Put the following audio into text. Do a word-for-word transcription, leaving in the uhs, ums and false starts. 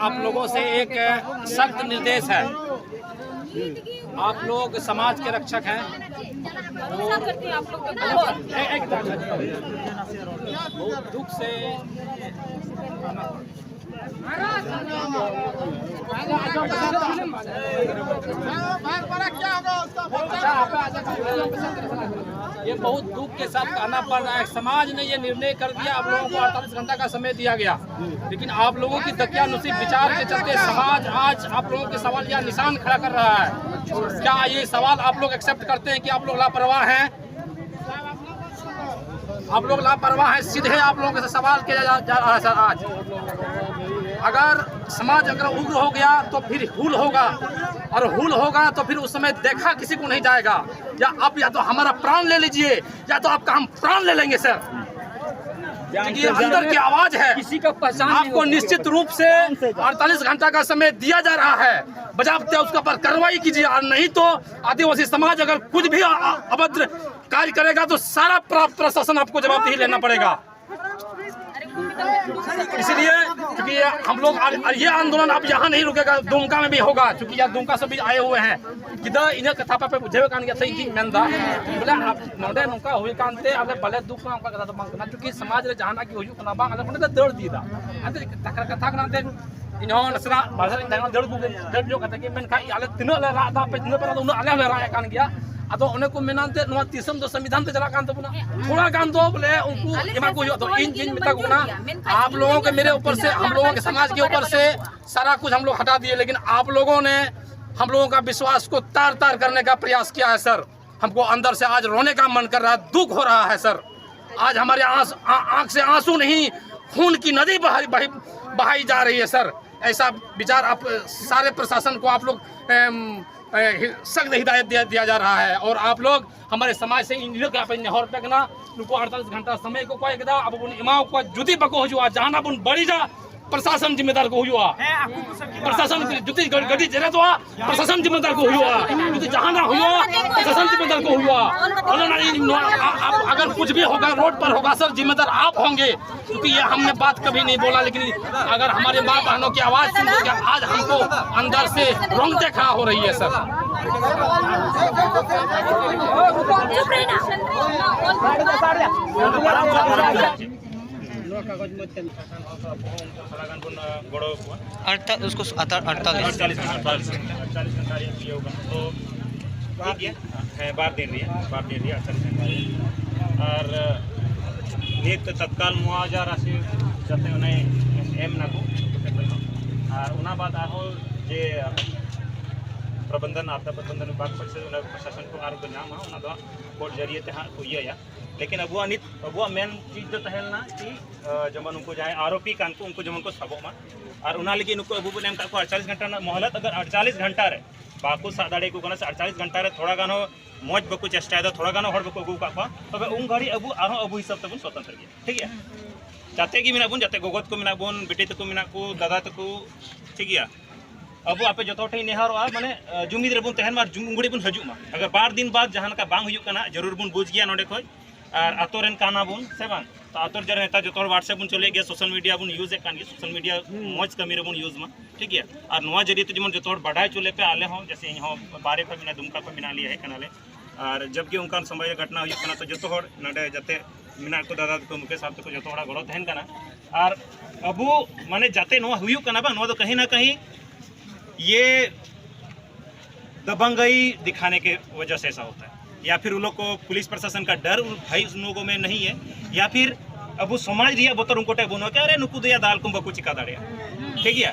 आप लोगों से एक सख्त निर्देश है, आप लोग समाज के रक्षक हैं। बहुत दुख से ये बहुत दुख के साथ कहना पड़ रहा है, समाज ने ये निर्णय कर दिया, आप लोगों को अड़तालीस घंटा का समय दिया गया, लेकिन आप लोगों की दकियानूसी विचार के चलते समाज आज आप लोगों के सवाल या निशान खड़ा कर रहा है। क्या ये सवाल आप लोग एक्सेप्ट करते हैं कि आप लोग लापरवाह हैं? आप लोग लापरवाह हैं, सीधे आप लोगों से सवाल किया जा, जा रहा है सर। आज अगर समाज अगर उग्र हो गया तो फिर हुल होगा, और हुल होगा तो फिर उस समय देखा किसी को नहीं जाएगा। या आप या तो हमारा प्राण ले लीजिए, या तो आपका हम प्राण ले लेंगे सर। क्योंकि ये अंदर की आवाज है। किसी का पहचान नहीं आपको होता। निश्चित रूप से अड़तालीस घंटा का समय दिया जा रहा है, बजाबते उसके ऊपर कार्रवाई कीजिए, और नहीं तो आदिवासी समाज अगर कुछ भी अ- अ- अभद्र कार्य करेगा तो सारा प्र- प्रशासन आपको जवाबदेही लेना पड़ेगा। इसलिए क्योंकि ये हम लोग आ- ये आंदोलन अब यहाँ नहीं रुकेगा, दुमका में भी होगा। क्योंकि यहाँ दुमका से भी आए हुए हैं, गिदा ᱤᱱᱟᱹ ᱠᱟᱛᱷᱟ ᱯᱮ ᱵᱩᱡᱷᱟᱹᱣ ᱠᱟᱱ ᱜᱮᱭᱟ ᱥᱮ? ᱤᱧ ᱢᱮᱱᱫᱟ ᱵᱚᱞᱮ ᱟᱯ- ᱱᱚᱰᱮ ᱱᱚᱝᱠᱟ ᱦᱩᱭ ᱠᱟᱱᱛᱮ ᱟᱞᱮ ᱵᱟᱞᱮ ᱫᱩᱠ ᱠᱟᱱᱟ, ᱚᱱᱠᱟ ᱠᱟᱛᱷᱟ ᱫᱚ ᱵᱟᱝ ᱠᱟᱱᱟ᱾ ᱪᱩᱸᱠᱤ ᱥᱚᱢᱟᱡᱽ ᱨᱮ ᱡᱟᱦᱟᱱᱟᱜ ᱜᱮ ᱦᱩᱭᱩᱜ ᱠᱟᱱᱟ ᱵᱟᱝ, ᱟᱞᱮ ᱚᱸᱰᱮ ᱞᱮ ᱫᱟᱹᱲ ᱤᱫᱤᱭᱮᱫᱟ᱾ ᱮᱱᱛᱮ ᱠᱟᱛᱷᱟ ᱠᱟᱛᱷᱟ ᱠᱟᱱᱟ ᱮᱱᱛᱮ ᱤᱧ ᱦᱚᱸ ᱱᱟᱥᱮᱱᱟᱜ ᱵᱟᱦᱨᱮ ᱨᱤᱧ ᱛᱟᱦᱮᱸ ᱠᱟᱱᱟ, ᱫᱟᱹᱲ ᱟᱹᱜᱩ ᱫᱟᱹᱲ ᱧᱚᱜ ᱠᱟᱛᱮ ᱜᱮ, ᱢᱮᱱᱠᱷᱟᱱ ᱟᱞᱮ ᱛᱤᱱᱟᱹᱜ ᱞᱮ ᱨᱟᱜ ᱮᱫᱟ, ᱟᱯᱮ ᱛᱤᱱᱟᱹᱜ ᱯᱮ ᱨᱟᱜ ᱮᱫᱟ, ᱩᱱᱟᱹᱜ ᱟᱞᱮ ᱦᱚᱸᱞᱮ ᱨᱟᱜ ᱮᱫ ᱠᱟᱱ ᱜᱮᱭᱟ᱾ ᱟᱫᱚ ᱚᱱᱮ ᱠᱚ ᱢᱮᱱᱟ ᱮᱱᱛᱮ ᱱᱚᱣᱟ ᱫᱤᱥᱚᱢ ᱫᱚ ᱥᱚᱝᱵᱤᱫᱷᱟᱱ ᱛᱮ ᱪᱟᱞᱟᱜ ᱠᱟᱱ ᱛᱟᱵᱚᱱᱟ᱾ ᱛᱷᱚᱲᱟ ᱜᱟᱱ ᱫᱚ ᱵᱚᱞᱮ ᱩᱱᱠᱩ ᱮᱢᱟ ᱠᱚ ᱦᱩᱭᱩᱜᱼᱟ᱾ ᱟᱫᱚ ᱤᱧ ᱪᱮᱫ ᱤᱧ ᱢᱮᱛᱟ ᱠᱚ ᱠᱟᱱᱟ, आप लोगों के मेरे ऊपर से, हम लोगों के समाज के ऊपर से सारा कुछ हम लोग हटा दिए, लेकिन आप लोगों ने हम लोगों का विश्वास को तार तार करने का प्रयास किया है सर। हमको अंदर से आज रोने का मन कर रहा है, दुख हो रहा है सर। आज हमारे आंस- आ- आंख से आंसू नहीं, खून की नदी बहाई बहाई बहाई जा रही है सर। ऐसा विचार आप सारे प्रशासन को आप लोग एम, ए, हि- सख्त हिदायत दिया, दिया जा रहा है। और आप लोग हमारे समाज से इन लोग यहाँ पे नेहर पे ना ᱱᱩᱠᱩ ᱟᱴᱛᱟᱞᱤᱥ ᱜᱷᱚᱱᱴᱟ ᱥᱚᱢᱚᱭ ᱠᱚ ᱠᱚᱭ ᱠᱮᱫᱟ, ᱟᱵᱚ ᱵᱚᱱ ᱮᱢᱟ ᱠᱚᱣᱟ᱾ ᱡᱩᱫᱤ ᱵᱟᱠᱚ ᱦᱤᱡᱩᱜᱼᱟ, ᱡᱟᱦᱟᱱᱟᱜ ᱵᱚᱱ ᱵᱟᱹᱲᱤᱡᱟ, ᱯᱨᱚᱥᱟᱥᱚᱱ ᱡᱤᱢᱢᱮᱫᱟᱨ ᱠᱚ ᱦᱩᱭᱩᱜᱼᱟ᱾ ᱯᱨᱚᱥᱟᱥᱚᱱ ᱡᱩᱫᱤ ᱜᱟᱹᱰᱤ ᱡᱮᱨᱮᱫᱚᱜᱼᱟ, ᱯᱨᱚᱥᱟᱥᱚᱱ ᱡᱤᱢᱢᱮᱫᱟᱨ ᱠᱚ ᱦᱩᱭᱩᱜᱼᱟ᱾ ᱡᱩᱫᱤ ᱡᱟᱦᱟᱱᱟᱜ ᱦᱩᱭᱩᱜᱼᱟ, ᱯᱨᱚᱥᱟᱥᱚᱱ ᱡᱤᱢᱢᱮᱫᱟᱨ ᱠᱚ ᱦᱩᱭᱩᱜᱼᱟ᱾ ᱚᱱᱟ ᱤᱧ ᱱᱚᱣᱟ, ᱟ- ᱟ- अगर कुछ भी होगा, रोड पर होगा सर, जिम्मेदार आप होंगे। क्योंकि ये हमने बात कभी नहीं बोला, लेकिन अगर हमारे माँ बहनों की आवाज़ सुन के आज हमको अंदर से रोंगटे खड़ा हो रही है सर। ᱛᱷᱚᱲᱟ ᱜᱟᱱ ᱵᱚᱱ ᱜᱚᱲᱚ ᱟᱠᱚᱣᱟ᱾ ᱟᱴᱛᱟᱞᱤᱥ ᱠᱚ ᱟᱴᱟᱞᱤᱥ ᱟᱴᱛᱟᱞᱤᱥ ᱜᱷᱚᱱᱴᱟ ᱤᱭᱟᱹ ᱠᱟᱱᱟ᱾ ᱛᱚ ᱴᱷᱤᱠ ᱜᱮᱭᱟ᱾ ᱦᱮᱸ, ᱵᱟᱨ ᱫᱤᱱ ᱨᱮᱭᱟᱜ, ᱵᱟᱨ ᱫᱤᱱ ᱨᱮᱭᱟᱜ ᱟᱴᱛᱟᱞᱤᱥ ᱜᱷᱚᱱᱴᱟ ᱨᱮᱭᱟᱜ᱾ ᱟᱨ ᱱᱤᱛ ᱛᱚᱛᱠᱟᱞ ᱢᱩᱣᱟᱣᱡᱟ ᱨᱟᱥᱤ ᱡᱟᱛᱮ ᱚᱱᱮ ᱮᱢ ᱱᱟᱠᱚ᱾ ᱟᱨ ᱚᱱᱟ ᱵᱟᱫ ᱟᱨᱦᱚᱸ ᱡᱮ ᱯᱨᱚᱵᱚᱱᱫᱷᱚᱱ, ᱟᱯᱫᱟ ᱯᱨᱚᱵᱚᱱᱫᱷᱚᱱ ᱵᱤᱵᱷᱟᱜᱽ ᱠᱷᱚᱱ ᱥᱮ ᱚᱱᱟ ᱯᱨᱚᱥᱟᱥᱚᱱ ᱠᱚ ᱟᱨ ᱠᱚ ᱧᱟᱢᱟ, ᱚᱱᱟ ᱫᱚ ᱦᱟᱸᱜ ᱠᱳᱨᱴ ᱡᱟᱹᱨᱤᱭᱟᱹ ᱛᱮ ᱦᱟᱸᱜ ᱠᱚ ᱤᱭᱟᱹᱭᱟ᱾ ᱞᱮᱠᱤᱱ ᱟᱵᱚᱣᱟᱜ ᱱᱤᱛ, ᱟᱵᱚᱣᱟᱜ ᱢᱮᱱ ᱪᱤᱡᱽ ᱫᱚ ᱛᱟᱦᱮᱸ ᱞᱮᱱᱟ ᱠᱤ, ᱡᱮᱢᱚᱱ ᱩᱱᱠᱩ ᱡᱟᱦᱟᱸᱭ ᱟᱨᱳᱯᱤ ᱠᱟᱱ ᱠᱚ, ᱩᱱᱠᱩ ᱡᱮᱢᱚᱱ ᱠᱚ ᱥᱟᱵᱚᱜ ᱢᱟ᱾ ᱟᱨ ᱚᱱᱟ ᱞᱟᱹᱜᱤᱫ ᱱᱩᱠᱩ ᱟᱵᱚ ᱵᱚᱱ ᱮᱢ ᱠᱟᱜ ᱠᱚᱣᱟ ᱟᱴᱪᱟᱞᱤᱥ ᱜᱷᱚᱱᱴᱟ ᱨᱮᱱᱟᱜ ᱢᱚᱦᱞᱚᱛ᱾ ᱟᱜᱟᱨ ᱟᱴᱪᱟᱞᱤᱥ ᱜᱷᱚᱱᱴᱟ ᱨᱮ ᱵᱟᱠᱚ ᱥᱟᱵ ᱫᱟᱲᱮᱭᱟᱠᱚ ᱠᱟᱱᱟ ᱥᱮ ᱟᱴᱪᱟᱞᱤᱥ ᱜᱷᱚᱱᱴᱟ ᱨᱮ ᱛᱷᱚᱲᱟ ᱜᱟᱱ ᱦᱚᱸ ᱢᱚᱡᱽ ᱵᱟᱠᱚ ᱪᱮᱥᱴᱟᱭᱮᱫᱟ, ᱛᱷᱚᱲᱟ ᱜᱟᱱ ᱦᱚᱸ ᱦᱚᱲ ᱵᱟᱠᱚ ᱟᱹᱜᱩ ᱟᱠᱟᱫ ᱠᱚᱣᱟ, ᱛᱚᱵᱮ ᱩᱱ ᱜᱷᱟᱹᱲᱤᱡ ᱟᱵᱚ ᱟᱨᱦᱚᱸ ᱟᱵᱚ ᱦᱤᱥᱟᱹᱵ ᱛᱮᱵᱚᱱ ᱥᱚᱛᱚᱱᱛᱨᱚ ᱜᱮᱭᱟ᱾ ᱴᱷᱤᱠ ᱜᱮᱭᱟ? ᱡᱟᱛᱮ ᱜᱮ ᱢᱮᱱᱟᱜ ᱵᱚᱱ, ᱡᱟᱛᱮ ᱜᱚᱜᱚ ᱛᱟᱠᱚ ᱢᱮᱱᱟᱜ ᱵᱚᱱ, ᱵᱤᱴᱤ ᱛᱟᱠᱚ ᱢᱮᱱᱟᱜ ᱠᱚ, ᱫᱟᱫᱟ ᱛᱟᱠᱚ, ᱴᱷᱤᱠ ᱜᱮᱭᱟ? ᱟᱵᱚ ᱟᱯᱮ ᱡᱚᱛᱚ ᱦᱚᱲ ᱴᱷᱮᱱ ᱤᱧ ᱱᱮᱦᱚᱨᱚᱜᱼᱟ, ᱢᱟᱱᱮ, ᱡᱩᱢᱤᱫ ᱨᱮᱵᱚᱱ ᱛᱟᱦᱮᱱ ᱢᱟ ᱟᱨ ᱡᱩᱢᱤᱫ ᱵᱚᱱ ᱦᱤᱡᱩᱜ ᱢᱟ᱾ ᱟᱜᱟᱨ ᱵᱟᱨ ᱫᱤᱱ ᱵᱟᱫ ᱡᱟᱦᱟᱸ ᱞᱮᱠᱟ ᱵᱟᱝ ᱦᱩᱭᱩᱜ ᱠᱟᱱᱟ, ᱡᱟᱹᱨᱩᱲ ᱵᱚᱱ ᱵᱩᱡᱽ ᱜᱮᱭᱟ ᱱᱚᱰᱮ ᱠᱷᱚᱡ᱾ ᱟᱨ ᱟᱛᱳ ᱨᱮᱱ ᱠᱟᱱᱟ ᱵᱚᱱ, ᱥᱮ ᱵᱟᱝ? ᱛᱚ ᱟᱛᱳ ᱨᱮ ᱱᱮᱛᱟᱨ ᱡᱚᱛᱚ ᱦᱚᱲ WhatsApp ᱵᱚᱱ ᱪᱚᱞᱮᱭᱮᱫ ᱜᱮᱭᱟ, social media ᱵᱚᱱ use ᱮᱫ ᱠᱟᱱ ᱜᱮᱭᱟ, social media ᱢᱚᱡᱽ ᱠᱟᱹᱢᱤ ᱨᱮᱵᱚᱱ use ᱢᱟ, ᱴᱷᱤᱠ ᱜᱮᱭᱟ? ᱟᱨ ᱱᱚᱣᱟ ᱡᱟᱹᱨᱤᱭᱟᱹ ᱛᱮ ᱡᱮᱢᱚᱱ ᱡᱚᱛᱚ ᱦᱚᱲ ᱵᱟᱰᱟᱭ ᱦᱚᱪᱚ ᱞᱮᱯᱮ, ᱟᱞᱮ ᱦᱚᱸ ᱡᱮᱥᱮ ᱤᱧ ᱦᱚᱸ ᱵᱟᱦᱨᱮ ᱠᱷᱚᱡ ᱢᱮᱱᱟᱜᱼᱟ, ᱫᱩᱢᱠᱟ ᱠᱷᱚᱡ ᱢᱮᱱᱟᱜ ᱞᱮᱭᱟ, ᱦᱮᱡ ᱠᱟᱱᱟᱞᱮ᱾ ᱟᱨ ᱡᱚᱵ ᱜᱮ ᱚᱱᱠᱟᱱ ᱥᱚᱢᱚᱭ ᱨᱮ ᱜᱷᱚᱴᱱᱟ ᱦᱩᱭᱩᱜ ᱠᱟᱱᱟ, ᱛᱚ ᱡᱚᱛᱚ ᱦᱚᱲ ᱱᱚᱰᱮ ᱡᱟᱛᱮ ᱢᱮᱱᱟᱜ ᱠᱚ, ᱫᱟᱫᱟ ᱛᱟᱠᱚ, ᱢᱩᱠᱮᱥ ᱥᱟᱨ ᱛᱟᱠᱚ, ᱡᱚᱛᱚ ᱦᱚᱲᱟᱜ ᱜᱚᱲᱚ ᱛᱟᱦᱮᱱ ᱠᱟᱱᱟ᱾ ᱟᱨ ᱟᱵᱚ ᱢᱟᱱᱮ ᱡᱟᱛᱮ ᱱᱚᱣᱟ ᱦᱩᱭᱩᱜ ᱠᱟᱱᱟ ᱵᱟᱝ, ᱱᱚᱣᱟ ᱫᱚ ᱠᱟᱹᱦᱤ ᱱᱟ ᱠᱟᱹᱦᱤ ᱤᱭᱟᱹ दबंगई दिखाने के वजह से ऐसा होता है, या फिर उन लोग को पुलिस प्रशासन का डर उन भाई उन लोगों में नहीं है, या फिर ᱟᱵᱚ ᱥᱚᱢᱟᱡᱽ ᱨᱮᱭᱟᱜ ᱵᱚᱛᱚᱨ ᱩᱱᱠᱩ ᱴᱷᱮᱱ ᱵᱟᱹᱱᱩᱜᱼᱟ ᱠᱤ ᱟᱨᱮ ᱱᱩᱠᱩ ᱫᱚ ᱭᱟ ᱫᱟᱞ ᱠᱚ ᱵᱟᱠᱚ ᱪᱤᱠᱟ ᱫᱟᱲᱮᱭᱟᱜᱼᱟ᱾ ᱴᱷᱤᱠ ᱜᱮᱭᱟ?